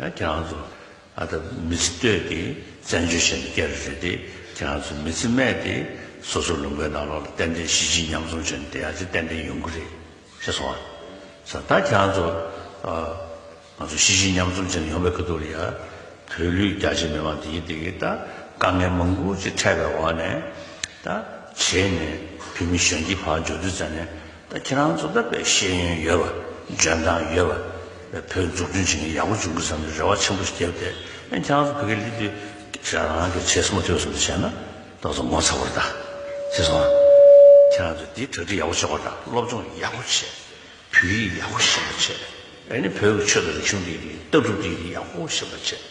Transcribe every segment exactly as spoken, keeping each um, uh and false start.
ད་ཁྱེད་རང་ཚོ་ཨ་ད་མི་ཚེ་སྟོད་དེ་བཙན་བྱོལ་བྱས་ནས་སྐྱེལ་རེད་དེ། ཁྱེད་རང་ཚོ་མི་ཚེ་སྨད་དེ་སོ་སོ་ལུང་པའི་ནང་ལོགས་ལ་ཏན་ཏན་གཞིས་བྱེས་མཉམ་འཛོམས་བྱས་ནས་བསྡད་ཡ་ཅིག་ཏན་ཏན་ཡོང་གི་རེད་ཤེས་སོང་ཨ། ས་ད་ཁྱེད་རང་ཚོ་ཨ། ང་ཚོ་གཞིས་བྱེས་མཉམ་འཛོམས་བྱས་ནས་ཡོང་བའི་ཁ་ཐུག་ལ་ཡ། བོད་ལུས་རྒྱ་ཆེ་མི་མང་དེ་གི་དེ་གི་ད་དཀའ་ངལ་མང་པོ་ཅིག་འཕྲད་པའི་འོག་ནས། ད་བྱས་ནས་བོད་མི་གཞོན་སྐྱེས་ཕར་འབྱོར་དུས་ཙམ་ནས། ད་ཁྱེད་རང་ཚོ་ད་དཔེ་ཤེས་ཡོན་ཡོད་པ། འཇོན་ཐང་ཡོད་པ། བོད་འཛུགས་སྐྲུན་བྱེད་མཁན་ཡག་པོ་བྱུང་གི་བསམ་ནས་རེ་བ་ཆེན་པོ་ཞིག་བརྒྱབ་སྟེ། ཨ་ཁྱེད་རང་ཚོ་བོད་སྐད་སླེབས་དུས་ཁྱེད་རང་གིས་བྱས་སོང་མ་ཐུབ་སོང་དུ་བྱས་ན། ད་ཚོ་ངོ་ཚ་བར་ད་ཤེས་སོང་ཨ། ཁྱེད་རང་ཚོ་འདི་གྲ་སྒྲིག་ཡག་པོ་བྱེད་དགོས། ད་སློབ་སྦྱོང་ཡག་པོ་བྱེད། བོད་ཡིག་ཡག་པོ་ཤེས་པ་བྱེད། ཨ་ནི་བོད་ཀྱི་ཆོས་དང་རིག་གཞུང་འདི་ཡི་ལྟ་གྲུབ་འདི་ཡི་ཡག་པོ་ཤེས་པ་བྱེད།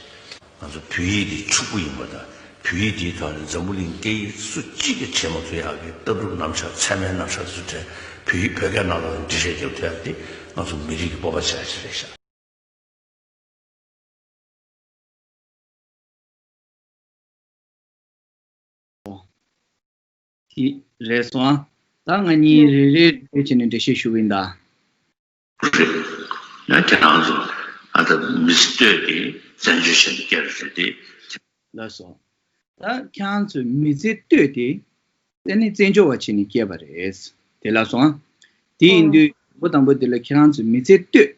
ང་ཚོ་བོད་ཡིག་འདི་ཕྱུག་པོ་ཡིན་པ་དང་། བོད་ཡིག་འདིའི་ཐོག་ནས་འཛམ་བུ་གླིང་སྐད་ཡིག་སུ་གཅིག་གིས་བྱེད་མ་ཐུབ་ཡག་གི་ལྟ་གྲུབ་རྣམ་གཞག་ཚད་མའི་རྣམ་གཞག་ཚུལ་ཁྲིམས་བོད་ཡིག་བོད་སྐད་ནང་ལ་འགྲེལ་བཤད་རྒྱབ་ཐུབ་ཡག་འདི་ང་ཚོ་མི་རིགས་ཀྱི་སྤོབས་པ་ཆེ་ཤོས་རེད་ཤག་དེ་རེད་སོང་ཨ། ད་ང་གཉིས་རེ་རེ་རེ་བྱས་ནས་འགྲེལ་བཤད་ཞུ་གི་ཡིན་ད། རེད། ཡང་ཁྱེད་རང་ཚོ་ཨ་ད་མི་ཚེ་སྟོད་དེ་བཙན་བྱོལ་བྱས་ནས་སྐྱེལ་རེད་དེ། ལགས་སོ། ད་ཁྱེད་རང་ཚོའི་མི་ཚེ་སྟོད་དེ་དེ་ནི་བཙན་བྱོལ་བ་བྱས་ནས་སྐྱེས་པ་རེད། དེ་ལགས་སོ་ཨ། དེ་ཡིན་དུས་ཨོ། འགོ་དང་པོ་དེ་ལ་ཁྱེད་རང་ཚོའི་མི་ཚེ་སྟོད།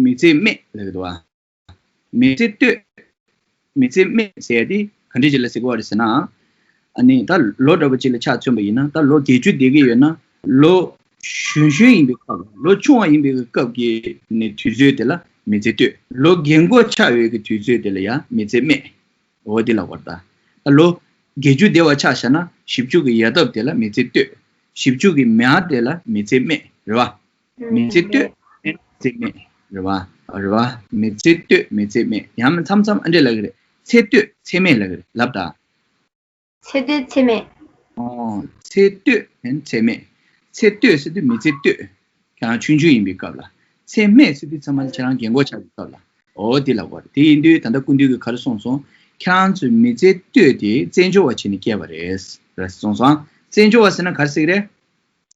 མི་ཚེ་སྨད་ལབ་ཀྱི་འདུག་བ། མི་ཚེ་སྟོད། མི་ཚེ་སྨད་ཟེར་ཡ་དེ་ག་འདྲ་ཅིག་ལ་ཟེར་གྱི་ཡོད་རེད་ཟེར་ན། ཨ་ནི་ད་ལོ་འདྲ་པོ་ཅིག་ལ་ཆ་མཚོན་པ་ཡིན་ན། ད་ལོ་བརྒྱད་ཅུ་འདས་ཀྱི་ཡོད་ན། ལོ་གཞོན་གཞོན་ཡིན་པའི་སྐབས། ལོ་ཆུང་བ་ཡིན་པའི་སྐབས་ཀྱི་ནི་དུས་ཚོད་དེ་ལ་མི་ཚེ་སྟོད། ལོ་རྒན་གོག་ཆགས་ཡོད་ཀྱི་དུས་ཚོད་དེ་ལ་ཡང་མི་ཚེ་སྨད། འོ་དེ་ལབ་དགོས་རེད་ད། ད་ལོ་བརྒྱད་ཅུ་འདས་པ་ཆ་བཞག་ན། བཞི་བཅུ་གི་ཡ་སྟབས་དེ་ལ་མི་ཚེ་སྟོད། བཞི་བཅུ་གི་མའི་དེ་ལ་མི་ཚེ་སྨད་རེད་བ། མི་ཚེ་སྟོད། མི་ཚེ་སྨད་རེད་བ། རེད་བ། མི་ཚེ་སྟོད་མི་ཚེ་སྨད། ཡང་མཚམས་མཚམས་ཨ་འདྲས་ལབ་ཀྱི་རེད། ཚེ་སྟོད་ཚེ་སྨད་ལབ་ཀྱི་རེད། ལབ་ད། ཚེ་སྟོད་ཚེ་སྨད། ཨོ། ཚེ་སྟོད་ཚེ་སྨད། ཚེ་སྟོད་ཟེར་དུས་མི་ཚེ་སྟོད། ཁྱེད་རང་ཆུང་ཆུང་ཡིན་པའི་སྐབས་ལ། ཚེ་སྨད་ཟེར་དུས་ཚང་མ་ཁྱེད་རང་རྒན་གོག་ཆགས་པའི་སྐབས་ལ། འོ་དེ་ལབ་དགོས་རེད། དེ་ཡིན་དུས་ད་ལྟ་སྐུ་མདུན་གྱིས་ག་རེ་གསུངས་སོང་། ཁྱེད་རང་ཚོའི་མི་ཚེ་སྟོད་དེ་བཙན་བྱོལ་བ་བྱས་ནས་སྐྱེས་པ་རེད། རེད་གསུངས་སོང་། བཙན་བྱོལ་བ་ཟེར་ན་ག་རེ་ཟེར་གྱི་རེད།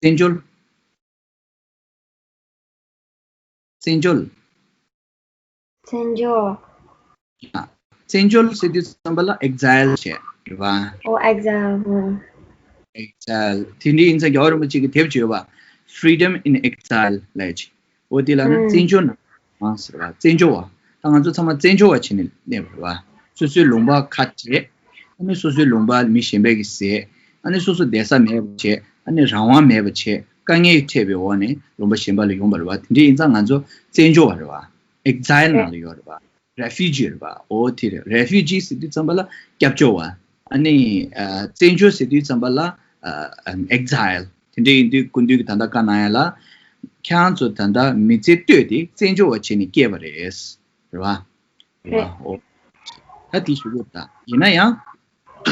བཙན་བྱོལ། བཙན་བྱོལ། བཙན་བྱོལ། ཡ། བཙན་བྱོལ་ཟེར་དུས་ཙམ་པ་ལ་exile བྱས་རེད་པ། ཨོ་exile། ཨོ། exile། དེ་འདྲ་ཡིན་ཙང་རྒྱལ་བ་རིན་པོ་ཆེ་གི་དེབ་ཅིག་ཡོད་པ། Freedom in Exile ལབ་ཅིག་འོ་དེ་ལ་ན་ཨང་། བཙན་བྱོལ་ནང་ཟེར་བ། བཙན་བྱོལ་བ། ད་ང་ཚོ་ཚང་མ་བཙན་བྱོལ་བ་བྱས་ནས་གནས་པ་རེད་པ། སོ་སོའི་ལུང་པ་ཁ་བྲལ། ཨ་ནི་སོ་སོའི་ལུང་པ་མི་གཞན་པ་གིས་བཟས། ཨ་ནི་སོ་སོ་བསྡད་ས་མེད་པ་བྱས། ཨ་ནི་རང་དབང་མེད་པ་བྱས། དཀའ་ངལ་འཕྲད་པའི་འོག་ནས་ལུང་པ་གཞན་པ་ལ་ཡོང་པ་རེད་པ། དེ་འདྲ་ཡིན་ཙང་ང་ཚོ་བཙན་བྱོལ་བ་རེད་པ། exile ནང་ལ་ཡོད་རེད་པ། refugee རེད་པ། འོ་དེ་རེད། refugee ཟེར་དུས་ཙམ་པ་ལ་སྐྱབས་བཅོལ་བ། ཨ་ནི་ཨ། བཙན་བྱོལ་ཟེར་དུས་ཙམ་པ་ལ་ཨ། exile། དེ་འདྲ་ཡིན་དུས་སྐུ་མདུན་གྱིས་ད་ལྟ་བཀའ་གནང་ཡ་ལ། ཁྱེད་རང་ཚོ་ད་ལྟ་མི་ཚེ་སྟོད་དེ་བཙན་བྱོལ་བ་བྱས་ནས་སྐྱེས་པ་རེད། རེད་པ། རེད་པ། རེད། འོ། ད་དེ་ཞུ་གི་ཡོད་ད། ཡིན་ན་ཡང་།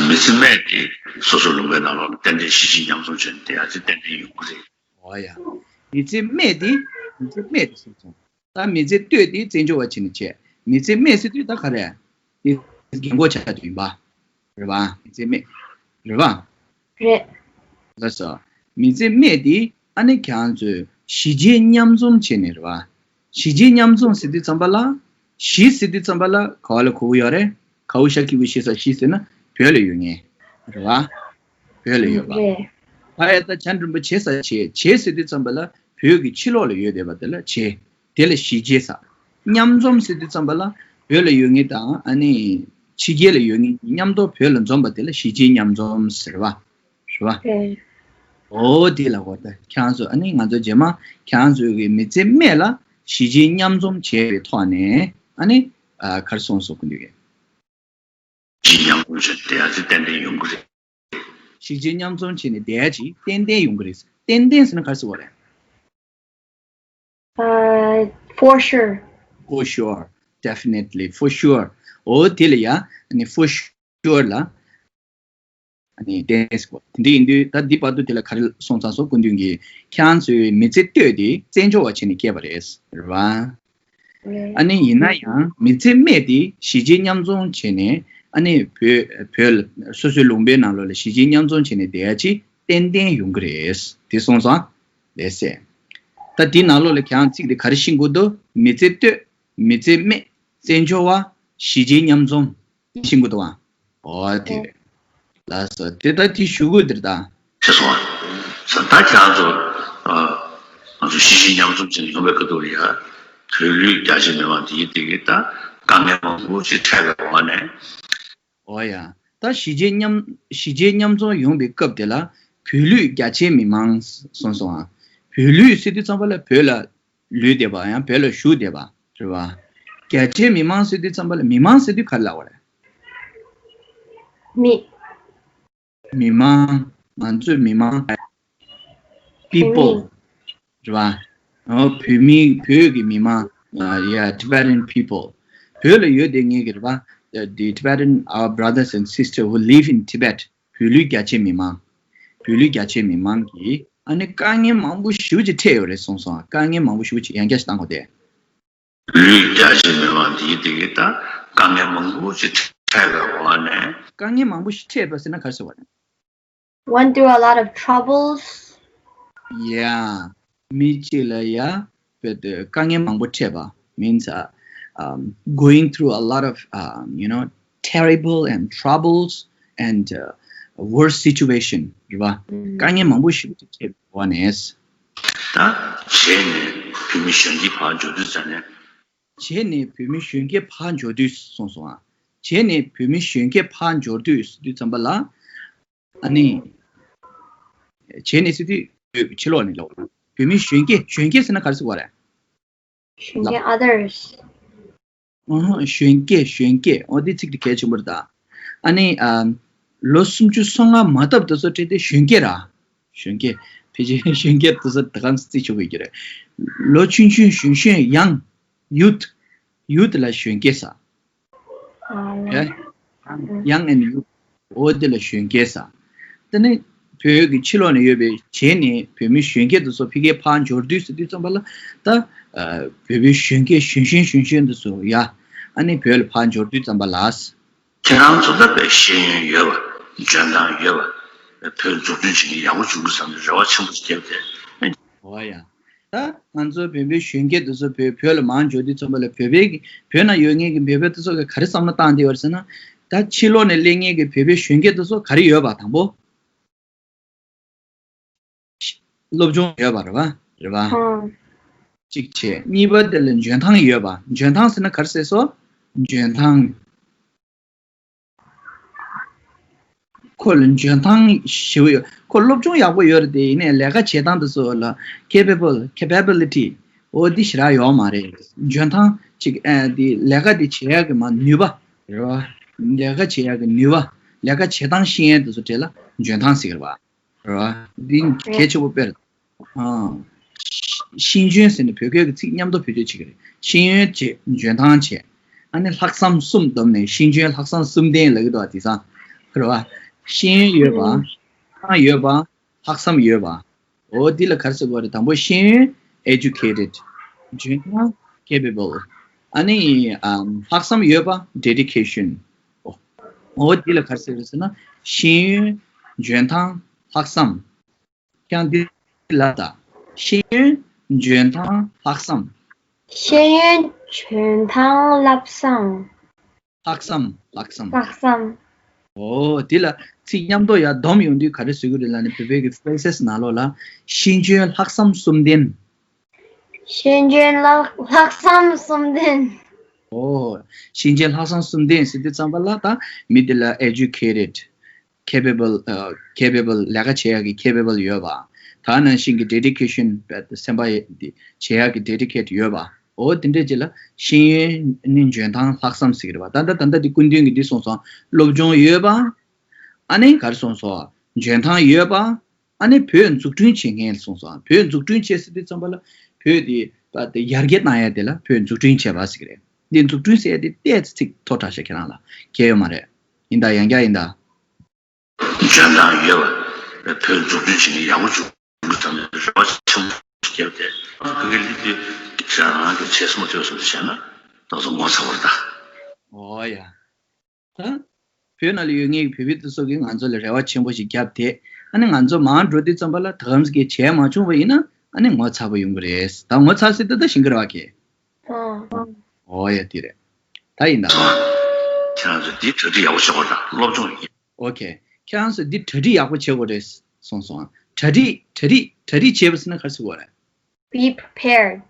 མི་ཚེ་སྨད་དེ་སོ་སོ་ལུང་པའི་ནང་ལོགས་ལ་ཏན་ཏན་གཞིས་བྱེས་མཉམ་འཛོམས་བྱས་ནས་བསྡད་ཡ་དེ་ཏན་ཏན་ཡོང་གི་རེད། འོ་ཡ། མི་ཚེ་སྨད་དེ། མི་ཚེ་སྨད་དེ་སོང་སོང་། ད་མི་ཚེ་སྟོད་དེ་བཙན་བྱོལ་བ་བྱས་ནས་བྱས། མི་ཚེ་སྨད་ཟེར་དུས་ད་ག་རེ། དེ་རྒན་གོག་ཆགས་དུས་ཡིན་པ། རེད་པ། མི་ཚེ་སྨད། རེད་པ། རེད། ལགས་སོ། མི་ཚེ་སྨད་དེ་ཨ་ནི་ཁྱེད་རང་ཚོས་གཞིས་བྱེས་མཉམ་འཛོམས་བྱས་ནས་རེད་པ། གཞིས་བྱེས་མཉམ་འཛོམས་ཟེར་དུས་ཙམ་པ་ལ། གཞིས་ཟེར་དུས་ཙམ་པ་ལ་ག་བ་ལ་གོ་གི་ཡོད་རེད། གའུ་ཤ་ཁྱི་གུ་ཤི་ས་གཞིས་ཟེར་ན་བོད་ལ་ཡོད་མཁན་རེད་པ། བོད་ལ་ཡོད་པ། རེད། ད་ཡ་ད་བྱ་འགྲིམ་པ་བྱེད་ས་བྱེད། བྱེད་ཟེར་དུས་ཙམ་པ་ལ་བོད་ཀྱི་ཕྱི་ལོགས་ལ་ཡོད་བསྡད་པ་དེ་ལ་བྱེད། དེ་ལ་གཞིས་བྱེས་ཟེར། མཉམ་འཛོམས་ཟེར་དུས་ཙམ་པ་ལ་བོད་ལ་ཡོད་མཁན་དང་ཨ་ནི་ཕྱི་རྒྱལ་ལ་ཡོད་མཁན་མཉམ་དུ་བོད་ལ་འཛོམས་པ་དེ་ལ་གཞིས་བྱེས་མཉམ་འཛོམས་ཟེར་བ། རེད་པ། རེད། འོ་དེ་ལ་གོ་ད་ཁྱེད་རང་ཚོ་ཨ་ནི་ང་ཚོ་རྗེས་མ་ཁྱེད་རང་ཚོའི་གི་མི་ཚེ་སྨད་ལ་གཞིས་བྱེས་མཉམ་འཛོམས་བྱས་པའི་ཐོག་ནས་ཨ་ནི་ཨ་ག་རེ་གསུངས་སོང་སྐུ་མདུན་གྱིས། གཞིས་མཉམ་འཛོམས་བྱས་ཏེ་ཡ་ཚེ་ཏན་ཏན་ཡོང་གི་རེད། གཞིས་བྱེས་མཉམ་འཛོམས་བྱས་ནས་བསྡད་ཡ་ཅིག་ཏན་ཏན་ཡོང་གི་རེད། ཏན་ཏན་ཟེར་ན་ག་རེ་ཟེར་བ་རེད། Uh, for sure. For sure. Definitely. For sure. འོ་དེ་ལ་ཡ་ནི་for sure ལ་ནི་ཏན་ཏན་ཟེར་བ། དེ་འདྲ་ཡིན་དུས་ད་འདི་བར་དུ་དེ་ལ་ག་རེ་གསུངས་ཚར་སོང་སྐུ་མདུན་གྱིས། ཁྱེད་རང་ཚོའི་མི་ཚེ་སྟོད་དེ་བཙན་བྱོལ་བ་བྱས་ནས་སྐྱེས་པ་རེད། རེད་པ། ཨ་ནི་ཡིན་ན་ཡང་མི་ཚེ་སྨད་དེ་གཞིས་བྱེས་མཉམ་འཛོམས་བྱས་ནས་ཨ་ནི་བོད་བོད་ལ་སོ་སོའི་ལུང་པའི་ནང་ལོགས་ལ་གཞིས་བྱེས་མཉམ་འཛོམས་བྱས་ནས་བསྡད་ཡ་ཅིག་ཏན་ཏན་ཡོང་གི་རེད། དེ་གསུངས་སོང་། ལགས་སེ། ད་དེའི་ནང་ལོགས་ལ་ཁྱེད་རང་ཚིག་དེ་ག་རེ་ཤེས་དགོས་འདུག་མི་ཚེ་སྟོད། མི་ཚེ་སྨད། བཙན་བྱོལ་བ། གཞིས་བྱེས་མཉམ་འཛོམས་ཤེས་ཀྱི་འདུག་བ། ཨོ་དེ་རེད། ལགས་སོ། དེ་ད་དེ་ཞུ་དགོས་དེ་རེད་ད། ཤེས་སོང་བ། ད་ཁྱེད་རང་ཚོ་ཨ། ང་ཚོ་གཞིས་བྱེས་མཉམ་འཛོམས་བྱས་ནས་འཛོམས་པའི་ཁ་ཐུག་ལ་ཡ། བོད་ལུགས་རྒྱ་ཆེ་མི་མང་དེ་ཡི་དེ་གི་ད་དཀའ་ངལ་མང་པོ་ཞིག་འཕྲད་པའི་འོག་ནས། ཨོ་ཡ། ད་གཞིས་བྱེས་མཉམ་གཞིས་བྱེས་མཉམ་འཛོམས་ཡོང་བའི་སྐབས་དེ་ལ་བོད་ལུགས་རྒྱ་ཆེ་མི་མང་གསུངས་སོང་ཨ། བོད་ལུགས་ཟེར་དུས་ཙམ་པ་ལ་བོད་ལ་ལུས་བསྡད་པ་ཡང་བོད་ལ་བཞུགས་བསྡད་པ་རེད་བ། རྒྱ་ཆེ་མི་མང་ཟེར་དུས་ཙམ་པ་ལ་མི་མང་ཟེར་དུས་ག་རེ་ལབ་པ་རེད། མི། མི་མང་། ང་ཚོའི་མི་མང་། བོད་people མི། རེད་བ། ཨོ་བོད་མི་བོད་ཀྱི་མི་མང་། ཨ་yeah, Tibetan people. བོད་ལ་ཡོད་བསྡད་མཁན་གྱི་རེད་བ། The Tibetan, our brothers and sisters who live in Tibet. བོད་ལུགས་རྒྱ་ཆེ་མི་མང་། བོད་ལུགས་རྒྱ་ཆེ་མི་མང་གིས་ཨ་ནི་དཀའ་ངལ་མང་པོ་ཞེ་པོ་ཅིག་འཕྲད་ཡོད་རེད་གསུངས་སོང་། དཀའ་ངལ་མང་པོ་ཞེ་པོ་ཅིག་ཡང་བསྐྱར་ཞིག་བཏང་དགོས་ཏེ། ལུས་རྒྱ་ཆེ་མི་མང་འདིའི་སྟེང་གི་ད་དཀའ་ངལ་མང་པོ་ཞིག་འཕྲད་པའི་འོག་ནས། དཀའ་ངལ་མང་པོ་ཞིག་འཕྲད་པ་ཟེར་ན་ག་རེ་ཟེར་བ་རེད། Went through a lot of troubles. Yeah. མི་གཅིག་ལ་ཡ་བོད་དུ་དཀའ་ངལ་མང་པོ་འཕྲད་པ་means uh, um, going through a lot of um, you know, terrible and troubles and uh, worse situation རེད་བ། དཀའ་ངལ་མང་པོ་ཞིག་འཕྲད་པའི་འོག་ནས། ད་བྱས་ནས་བོད་མི་གཞོན་སྐྱེས་ཕར་འབྱོར་དུས་ཙམ་ནས། བྱས་ནས་བོད་མི་གཞོན་སྐྱེས་ཕར་འབྱོར་དུས་གསུངས་སོང་ཨ། བྱས་ནས་བོད་མི་གཞོན་སྐྱེས་ཕར་འབྱོར་དུས་ཟེར་དུས་ཙམ་པ་ལ། ཨ་ནི། བྱས་ནས་ཟེར་དུས་བོད་ཕྱི་ལོགས་ནས་ལབ་པ། བོད་མི་གཞོན་སྐྱེས་གཞོན་སྐྱེས་ཟེར་ན་ག་རེ་ཟེར་བ་རེད། གཞོན་སྐྱེས་others. ཨོ་ཧོ་གཞོན་སྐྱེས་གཞོན་སྐྱེས་ཨོ་འདི་ཚིག་འདི་གལ་ཆེན་པོ་རེད་ད། ཨ་ནི་ཨ། ལོ་སུམ་ཅུ་སོ་ལྔ་མ་བཏབ་དུས་ཚོད་སྤྲད་དེ་གཞོན་སྐྱེས་ར། གཞོན་སྐྱེས། ཕལ་ཆེར་གཞོན་སྐྱེས་དུས་ཚོད་ད་གང་རྩིས་ཆོག་གི་རེད། ལོ་ཆུང་ཆུང་གཞོན་གཞོན་young, youth, youth ལ་གཞོན་སྐྱེས་ཟེར། ཨ་ཡ། Young and youth. ཨོ་དེ་ལ་གཞོན་སྐྱེས་ཟེར། དེ་ནི་བོད་ཀྱི་ཕྱི་ལོགས་ནས་ཡོད་པའི་བྱས་ནས་བོད་མི་གཞོན་སྐྱེས་དེ་ཚོ་ཕ་གིར་ཕར་འབྱོར་དུས་ཟེར་དུས་ཙམ་པ་ལ་ད་ཨ་བོད་པའི་གཞོན་སྐྱེས་གཞོན་གཞོན་གཞོན་གཞོན་དེ་ཚོ་ཡ་ཨ་ནི་བོད་ལ་ཕར་འབྱོར་དུས་ཙམ་པ་ལ། ཁྱེད་རང་ཚོ་ལ་དཔེ་ཤེས་ཡོན་ཡོད་པ། འཇོན་ཐང་ཡོད་པ། བོད་འཛུགས་སྐྲུན་བྱེད་མཁན་ཡག་པོ་བྱུང་གི་བསམ་ནས་རེ་བ་ཆེན་པོ་ཞིག་བརྒྱབ་སྟེ། ཨོ་ཡ། ད་ང་ཚོ་བོད་པའི་གཞོན་སྐྱེས་དེ་ཚོ་བོད་བོད་ལ་མར་འབྱོར་དུས་ཙམ་པ་ལ་བོད་པའི་བོད་ནང་ཡོད་མཁན་གྱི་བོད་པ་དེ་ཚོ་གིས་ག་རེ་བསམ་བློ་བཏང་བསྡད་ཡོད་རེད་ཟེར་ན། ད་ཕྱི་ལོགས་ནས་སླེབས་མཁན་གྱི་བོད་པའི་གཞོན་སྐྱེས་དེ་ཚོ་ག་རེ་ཡོད་པ་དང་པོ། སློབ་སྦྱོང་ཡོད་པ་རེད་བ། རེད་བ། ཨང་། གཅིག་བྱས། གཉིས་པ་དེ་ལ་འཇོན་ཐང་ཡོད་པ། འཇོན་ཐང་ཟེར་ན་ག་རེ་ཟེར་སོ། འཇོན་ཐང་། ཁོ་ལ་འཇོན་ཐང་ཞེ་པོ་ཡོད། ཁོ་སློབ་སྦྱོང་ཡག་པོ་ཡོད་རེད་དེ་ཡིན་ནའི་ལས་ཀ་བྱེད་སྟངས་དེ་ཚོ་ལ་capable, capability འོ་འདི་ཞེ་དྲག་ཡོད་མ་རེད། འཇོན་ཐང་གཅིག་ཨ་འདི་ལས་ཀ་འདི་བྱེད་ཡག་གི་མ་ནུས་པ་རེད་བ། ལས་ཀ་བྱེད་ཡག་གི་ནུས་པ། ལས་ཀ་བྱེད་སྟངས་ཤེས་ཡས་དེ་ཚོ་གྲས་ལ་འཇོན་ཐང་ཟེར་གི་རེད་བ། རེད་བ། འདི་གལ་ཆེ་པོ་དཔེ་རེད། ཨང་། ཤེས་འཇོན་ཟེར་ནས་བོད་སྐད་ཀྱི་ཚིག་མཉམ་དུ་བེད་སྤྱོད་བྱེད་ཀྱི་རེད། ཤེས་ཡོན་བྱས། འཇོན་ཐང་བྱས། ཨ་ནི་ལྷག་བསམ་གསུམ་བསྡོམས་ནས་ཤེས་འཇོན་ལྷག་བསམ་གསུམ་ལྡན་ལབ་ཀྱི་འདུག་བ། དེང་སང་། རེད་བ། ཤེས་ཡོན་ཡོད་པ། ཐང་ཡོད་པ། ལྷག་བསམ་ཡོད་པ། འོ་འདི་ལ་ག་རེ་ཟེར་དགོས་རེད། དང་པོ་ཤེས་ཡོན་educated། འཇོན་ཐང་capable། ཨ་ནི་ཨམ་ལྷག་བསམ་ཡོད་པ་dedication། འོ་འདི་ལ་ག་རེ་ཟེར་དགོས་རེད་ཟེར་ན་ཤེས་ཡོན། འཇོན་ཐང་། ལྷག་བསམ། ཀྱང་འདི་ལ་ད། ཤེས་ཡོན། འཇོན་ཐང་། ལྷག་བསམ། ཤེས་ཡོན། འཇོན་ཐང་། ལྷག་བསམ། ལྷག་བསམ། ལྷག་བསམ། ལྷག་བསམ། འོ་དེ་ལ་ཚིག་མཉམ་དུ་ཡར་བསྡོམས་ཡོང་དུས་ག་རེ་བཟོ་གི་རེད་ལབ་ན་བོད་པའི་གི་phrases ནང་ལོགས་ལ་ཤེས་འཇོན་ལྷག་བསམ་གསུམ་ལྡན། ཤེས་འཇོན་ལྷག་ལྷག་བསམ་གསུམ་ལྡན། འོ། ཤེས་འཇོན་ལྷག་བསམ་གསུམ་ལྡན་ཟེར་དུས་ཙམ་པ་ལ་ད་མི་དེ་ལ་educated། capable ཨ། capable ལས་ཀ་བྱེད་ཡག་གི་capable ཡོད་པ། ད་ནང་བཞིན་གྱི་dedication སེམས་པ་བྱེད་ཡག་གི་dedicate ཡོད་པ། འོ་དེ་འདྲས་ཅིག་ལ་ཤེས་ཡོན་ནི་འཇོན་ཐང་ལྷག་བསམ་ཟེར་གི་རེད་པ། ད་ལྟ་ད་ལྟ་འདི་སྐུ་མདུན་གྱིས་འདི་གསུངས་སོང་། སློབ་སྦྱོང་ཡོད་པ། ཨ་ནི་ག་རེ་གསུངས་སོང་། འཇོན་ཐང་ཡོད་པ། ཨ་ནི་བོད་འཛུགས་སྐྲུན་བྱེད་མཁན་གསུངས་སོང་། བོད་འཛུགས་སྐྲུན་བྱེད་ཟེར་དུས་ཙམ་པ་ལ་བོད་དེ་ད་དེ་ཡར་རྒྱས་གཏང་ཡ་དེ་ལ་བོད་འཛུགས་སྐྲུན་བྱས་པ་ཟེར་གི་རེད། འདི་འཛུགས་སྐྲུན་ཟེར་ཡ་དེ་ཏོག་ཙམ་ཚིག་མཐོ་དྲགས་ཤིག་ཁྱེད་རང་ལ་ཁྱད་ཡོད་མ་རེད། ཡིན་ད་ཡང་བསྐྱར་ཡིན་ད། འཇོན་ཐང་ཡོད་པ། བོད་འཛུགས་སྐྲུན་བྱེད་མཁན་ཡག་པོ་བྱུང་གི་བསམ་ནས་རེ་བ་ཆེན་པོ་བརྒྱབ་སྟེ། བོད་སྐད་ལི་དུས་ཁྱེད་རང་གི་བྱས་སོང་ཐོས་སོང་དུ་བྱས་ན་ཏོག་ཙམ་ངོ་ཚ་བར་གདའ། ཨོ་ཡ། ད། བོད་ནང་ལ་ཡོད་མཁན་གྱི་བོད་པའི་འདི་ཚོ་གིས་ང་ཚོ་ལ་རེ་བ་ཆེན་པོ་ཞིག་བརྒྱབ་སྟེ། ཨ་ནི་ང་ཚོ་མར་འགྲོ་དུས་ཙམ་པ་ལ་ད་གམ་ཟིག་གིས་བྱས་མ་བྱུང་བ་ཡིན་ན་ཨ་ནི་ངོ་ཚ་པོ་ཡོང་གི་རེད། ད་ངོ་ཚ་སྲིད་ད་ད་ཤིང་གི་ར་བ་ཁེ། ཨོ་ཡ་དེ་རེད། ད་ཡིན་ད། ཁྱེད་རང་ཚོས་འདི་གྲ་སྒྲིག་ཡག་པོ་བྱེད་དགོས་རེད། སློབ་སྦྱོང་ཡག་ཨོ་ཁེ། ཁྱེད་རང་ཚོས་འདི་གྲ་སྒྲིག་ཡག་པོ་བྱེད་དགོས་རེད་གསུངས་སོང་ཨ། གྲ་སྒྲིག་གྲ་སྒྲིག་གྲ་སྒྲིག་བྱེད་པ་ཟེར་ན་ག་རེ་ཟེར་དགོས་རེད། Be prepared.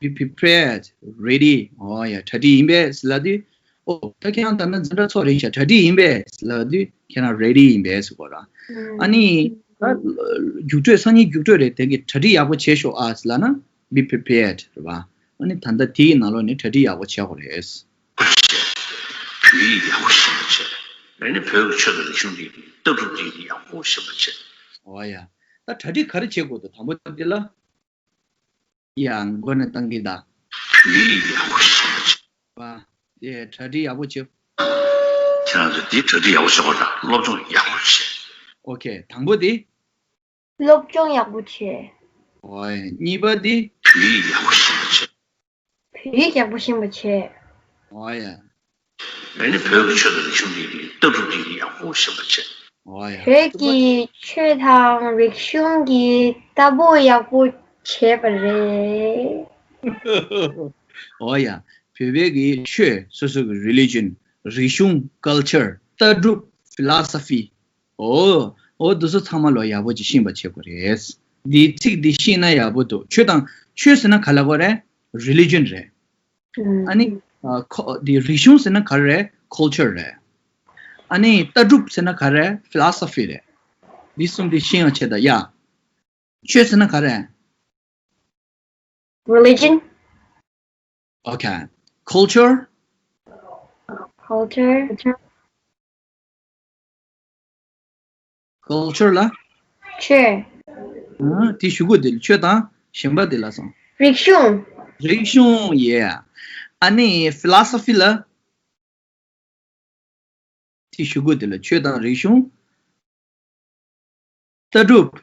Be prepared, ready. ཨོ་ཡ་གྲ་སྒྲིག་ཡིན་པས་ལབ་དུས། ཨོ་ད་ཁྱེད་རང་ད་ནི་འཛིན་གྲྭ་ཚོགས་རེད་ཤག་གྲ་སྒྲིག་ཡིན་པས་ལབ་དུས་ཁྱེད་རང་ready ཡིན་པས་ཟེར་དགོས་ར། ཨ་ནི། ད་རྒྱུགས་སྤྲོད་སང་ཉིན་རྒྱུགས་སྤྲོད་རེད། དེ་གི་གྲ་སྒྲིག་ཡག་པོ་བྱེད་ཤོག་ཨ་ལབ་ན། Be prepared རེད་པ། ཨ་ནི་ད་ལྟ་དེའི་ནང་ལོགས་ནས་གྲ་སྒྲིག་ཡག་པོ་བྱེད་དགོས་རེད། བོད་ཡིག་ཡག་པོ་ཤེས་པ་བྱེད། ཨ་ནི་བོད་ཀྱི་ཆོས་དང་རིག་གཞུང་འདི་ལྟ་གྲུབ་འདི་ཡག་པོ་ཤེས་པ་བྱེད། ཨོ་ཡ། ད་གྲ་སྒྲིག་ག་རེ་བྱེད་དགོས་འདུག་དང་པོ་དེ་ལ། ཡ་མགོ་ནས་བཏང་གི་ད། བོད་ཡིག་ཡག་པོ་ཤེས་པ་བྱེད། པ། དེ་གྲ་སྒྲིག་ཡག་པོ་བྱེད། ཁྱེད་རང་ཚོ་འདི་གྲ་སྒྲིག་ཡག་པོ་བྱེད་དགོས་ད། སློབ་སྦྱོང་ཡག་པོ་བྱེད། ཨོ་ཁེ། དང་པོ་དེ། སློབ་སྦྱོང་ཡག་པོ་བྱེད། ཨོ་ཡ། གཉིས་པ་དེ། བོད་ཡིག་ཡག་པོ་ཤེས་པ་བྱེད། བོད་ཡིག་ཡག་པོ་ཤེས་པ་བྱེད། ཨོ་ཡ། ཨ་ནི་བོད་ཀྱི་ཆོས་དང་རིག་གཞུང་འདི་གི་ལྟ་གྲུབ་འདི་གི་ཡག་པོ་ཤེས་པ་བྱེད། ཨོ་ཡ། བོད་ཀྱི་ཆོས་དང་རིག་གཞུང་གི་ལྟ་སྦོ་ཡག་པོ་བྱས་པ་རེད། ཨོ་ཡ། བོད་པའི་གི་ཆོས་སོ་སོ་གི་religion རིག་གཞུང་culture ལྟ་གྲུབ་philosophy ཨོ། ཨོ་འདི་ཚོ་ཚང་མ་ལོ་ཡག་པོ་ཅིག་ཤེས་པ་བྱེད་དགོས་རེད། འདི་ཚིག་འདི་ཤེས་ན་ཡག་པོ་འདུག་ཆོས་དང་ཆོས་ཟེར་ན་ག་ལབ་དགོས་རེད། religion རེད། ཨ་ནི། ཨ་ཁོ་འདི་རིག་གཞུང་ཟེར་ན་ག་རེ་རེད། culture རེད། ཨ་ནི་ལྟ་གྲུབ་ཟེར་ན་ག་རེ་རེད། philosophy རེད། འདི་གསུམ་འདི་ཤེས་ཡོང་ཆེད་དུ་ཡ། ཆོས་ཟེར་ན་ག་རེ། religion. Okay. Culture. Culture. Culture ལ། ཆོས། ཨ་དེ་གཞུག་གུ་དེ་ལ་ཆོས་དང་གཞན་པ་དེ་ལ་སོང་། རིག་གཞུང་། རིག་གཞུང་ཡེ། ཨ་ནི་philosophy ལ། དེ་གཞུག་གུ་དེ་ལ་ཆོས་དང་རིག་གཞུང་། ལྟ་གྲུབ།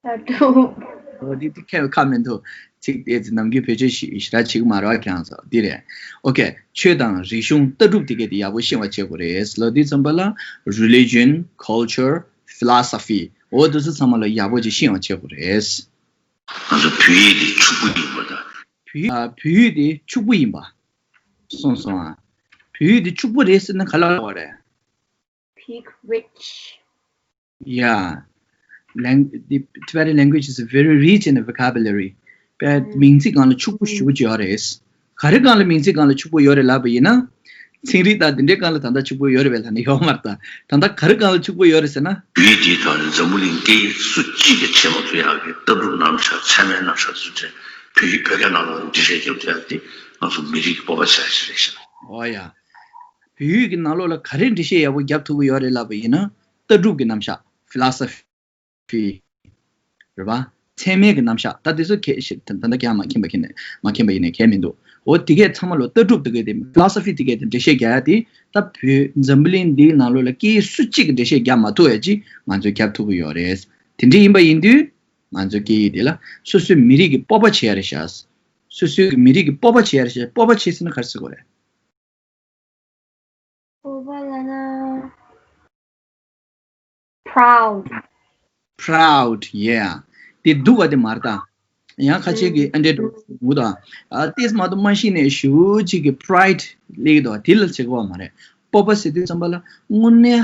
ལྟ་གྲུབ། འོ་དེ་དེ་ཁྱད་ཁ་མི་འདུག་ཚིག་དེ་ཚོ་ནམ་རྒྱུན་བེད་སྤྱོད་ཞེ་དྲག་བྱེད་ཀྱི་མ་རེད་བ། ཁྱེད་རང་ཚོ་འདི་རེད། ཨོ་ཁེ། ཆོས་དང་རིག་གཞུང་ལྟ་གྲུབ་དེ་གས་དེ་ཡག་པོ་ཤེས་པ་བྱེད་དགོས་རེད་ལབ་དུས་ཙམ་པ་ལ། religion, culture, philosophy འོ་དེ་ཚོ་ཚང་མ་ལ་ཡག་པོ་ཅིག་ཤེས་པ་བྱེད་དགོས་རེད། ང་ཚོ་བོད་ཡིག་དེ་ཕྱུག་པོ་ཡིན་པ་དང་། བོད་ཡིག་ཨ། བོད་ཡིག་དེ་ཕྱུག་པོ་ཡིན་པ། གསུངས་སོང་ཨ། བོད་ཡིག་དེ་ཕྱུག་པོ་རེད་ཟེར་ན་ག་ལ་བ་རེད། Big rich. Yeah. Lang- the Tibetan language is very rich in vocabulary. དཔེ་མིང་ཚིག་སྒང་ལ་ཕྱུག་པོ་ཞེ་པོ་ཅིག་ཡོད་རེད། ག་རེ་སྒང་ལ་མིང་ཚིག་སྒང་ལ་ཕྱུག་པོ་ཡོད་རེད་ལབ་པ་ཡིན་ན། ཚན་རིག་དང་དེ་འདྲའི་སྒང་ལ་ད་ལྟ་ཕྱུག་པོ་ཡོད་རེད་པས་ལབ་ན་ཡོད་མ་རེད་ད། ད་ལྟ་ག་རེ་སྒང་ལ་ཕྱུག་པོ་ཡོད་རེད་ཟེར་ན། བོད་ཡིག་དེའི་ཐོག་ནས་འཛམ་བུ་གླིང་སྐད་ཡིག་སུ་གཅིག་གིས་བྱེད་མ་ཐུབ་ཡག་གི་ལྟ་གྲུབ་རྣམ་གཞག་ཚད་མའི་རྣམ་གཞག་ཚུལ་ཁྲིམས་བོད་ཡིག་བོད་སྐད་ནང་ལ་འགྲེལ་བཤད་རྒྱབ་ཐུབ་ཡག་དེ་ང་ཚོ་མི་རིགས་ཀྱི་སྤོབས་པ་ཆེ་ཤོས་རེད་ཤག་ཨོ་ཡ། བོད་ཡིག་གི་ནང་ལོགས་ལ་ག་རེ་འགྲེལ་བཤད་ཡག་པོ་རྒྱབ་ཐུབ་ཀྱི་ཡོད་རེད་ལབ་པ་ཡིན་ན། ལྟ་གྲུབ་ཀྱི་རྣམ་གཞག philosophy རེད་པ། ཚད་མའི་གི་རྣམ་གཞག་ད་དེ་ཚོ་ཁྱེད་ཤེས་ད་ལྟ་ཁྱེད་རང་མ་མཁྱེན་པ་མཁྱེན་ནས་མ་མཁྱེན་པ་ཡིན་ནས་ཁྱད་མི་འདུག་འོ་དེ་གས་ཚང་མ་ལོ་ལྟ་གྲུབ་དེ་གས་དེ་philosophy དེ་གས་དེ་འགྲེལ་བཤད་རྒྱག་ཡ་དེ་ད་བོད་འཛམ་བུ་གླིང་འདིའི་ནང་ལོགས་ལ་སྐད་ཡིག་སུ་གཅིག་གིས་འགྲེལ་བཤད་རྒྱག་མ་ཐུབ་ཡ་ཅིག་ང་ཚོས་རྒྱབ་ཐུབ་ཀྱི་ཡོད་རེད། དེ་འདྲ་ཡིན་པ་ཡིན་དུས་ང་ཚོ་སྐད་ཡིག་དེ་ལ་སོ་སོའི་མི་རིགས་ཀྱི་སྤོབས་པ་བྱེད་ཡ་རེད་ཤག་སོ་སོའི་མི་རིགས་ཀྱི་སྤོབས་པ་བྱེད་ཡ་རེད་ཤག་སྤོབས་པ་བྱེད་ཟེར་ན་ག་རེ་ཟེར་དགོས་རེད། སྤོབས་པ་ལབ་ན། Proud. Proud, yeah. དེ་སྡུག་པ་དེ་མ་རེད་ད། ཡང་ཁ་ཆེ་གི་ཨ་འདྲའི་འགྲོ་འུ་ད། ཨ་ཏིས་མ་གཏོགས་མ་ཤེས་ནས་ཞུ་གཅིག་གི་pride སླེབས་འདུག་དེ་ལ་བྱེད་དགོས་པ་མ་རེད། སྤོབས་པ་ཟེར་དུས་ཙམ་པ་ལ་དངོས་གནས་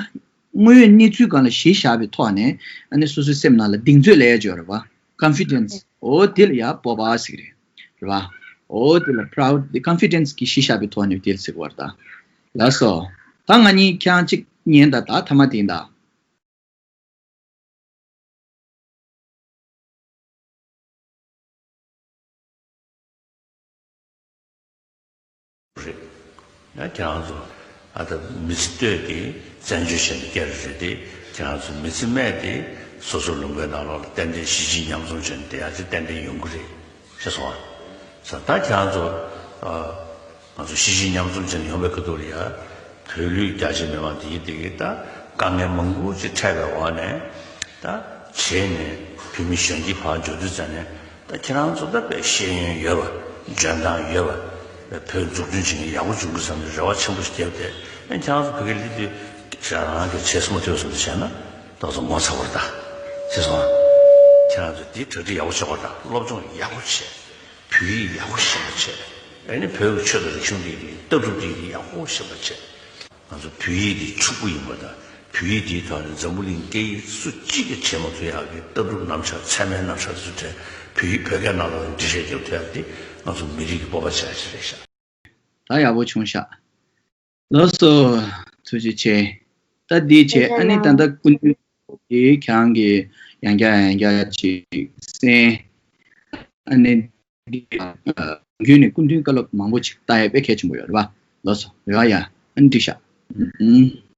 དངོས་ཡོད་གནས་ཚུལ་སྒང་ལ་གཞི་བཞག་པའི་ཐོག་ནས་ཨ་ནི་སོ་སོའི་སེམས་ནང་ལ་གདེང་ཚོད་ལ་ཡ་ཅོ་རེད་བ། Confidence. འོ་དེ་ལ་ཡ་སྤོབས་པ་ཟེར་གི་རེད། རེད་བ། འོ་དེ་ལ་proud, the confidence གི་གཞི་བཞག་པའི་ཐོག་ནས་དེ་ལ་ཟེར་གི་བ་རེད་ད། ལགས་སོ། ད་ང་གཉིས་ཁྱེད་རང་གཅིག་ཉན་ད་ད་ཐ་མ་དེ་ཡིན་ད། རེད། ཡང་ཁྱེད་རང་ཚོ་ཨ་ད་མི་ཚེ་སྟོད་ཀྱི་བཙན་བྱོལ་ཞེས་པའི་སྐད་རེད་དེ། ཁྱེད་རང་ཚོ་མི་ཚེ་སྨད་དེ་སོ་སོ་ལུང་པའི་ནང་ལོགས་ལ་ཏན་ཏན་གཞིས་བྱེས་མཉམ་འཛོམས་བྱས་ནས་བསྡད་ཡག་ཅིག་ཏན་ཏན་ཡོང་གི་རེད་ཤེས་སོང་ཨ། ད་ཁྱེད་རང་ཚོ་ཨ། ང་ཚོ་གཞིས་བྱེས་མཉམ་འཛོམས་བྱས་ནས་ཡོང་བའི་ཁ་ཐུག་ལ་ཡ། བོད་ལུགས་རྒྱ་ཆེ་མི་མང་དེ་གི་དེ་གི་ད་དཀའ་ངལ་མང་པོ་ཅིག་འཕྲད་པའི་འོག་ནས། ད་བྱས་ནས་བོད་མི་གཞོན་སྐྱེས་ཕར་འབྱོར་དུས་ཙམ་ནས་ད་ཁྱེད་རང་ཚོ་ད་དཔེ་ཤེས་ཡོན་ཡོད་པ། འཇོན་ཐང་ཡོད་པ། བོད་འཛུགས་སྐྲུན་བྱེད་མཁན་ཡག་པོ་བྱུང་གི་བསམ་ནས་རེ་བ་ཆེན་པོ་ཞིག་བརྒྱབ་སྟེ། ཨ་ཁྱེད་རང་ཚོ་བོད་སྐད་སླེབས་དུས་ཞེ་དྲག་རང་གིས་བྱས་སོང་མ་ཐུབ་བསམ་ནས་བྱས་ན་ཏོག་ཙམ་ངོ་ཚ་བ་རེད་ད། ཤེས་སོང་ཨ། ཁྱེད་རང་ཚོ་འདི་གྲ་སྒྲིག་ཡག་པོ་བྱེད་དགོས་རེད་ད། སློབ་སྦྱོང་ཡག་པོ་བྱེད། བོད་ཡིག་ཡག་པོ་ཤེས་པ་བྱེད། ཨ་ནི་བོད་ཀྱི་ཆོས་དང་རིག་གཞུང་འདི་ལྟ་གྲུབ་འདི་ཡག་པོ་ཤེས་པ་བྱེད། ང་ཚོ་བོད་ཡིག་འདི་ཕྱུག་པོ་ཡིན་པ་དང་། བོད་ཡིག་འདིའི་ཐོག་ནས་འཛམ་བུ་གླིང་སྐད་ཡིག་སུ་གཅིག་གིས་བྱེད་མ་ཐུབ་ཡག་གི་ལྟ་གྲུབ་རྣམ་གཞག་ཚད་མའི་རྣམ་གཞག་དེ་ཚོ་བྲིས། བོད་ཡིག་བོད་སྐད་ནང་ལ་འབྲི་བཤད་རྒྱབ་ཐུབ་ཡག་འདི་ང་ཚོ་མི་རིགས་ཀྱི་སྤོབས་པ་ཆེ་ཤོས་རེད་ཤག་ད་ཡག་པོ་བྱུང་ཤག་ལགས་སོ། ཐུགས་རྗེ་ཆེ། ད་འདི་བྱས། ཨ་ནི་ད་ལྟ་སྐུ་མདུན་གྱིས་ཁྱེད་རང་གིས་ཡང་བསྐྱར་ཡང་བསྐྱར་ཅིག་གསན། ཨ་ནི་འདི་རྒྱུན་ནས་སྐུ་མདུན་བཀའ་སློབ་མང་པོ་ཅིག་ལྟ་ཡ་དཔེ་གལ་ཆེན་པོ་ཡོད་རེད་པ། ལགས་སོ། ཡ་ཡ། ཨ་ནི་འགྲིག་ཤག་ཨུམ།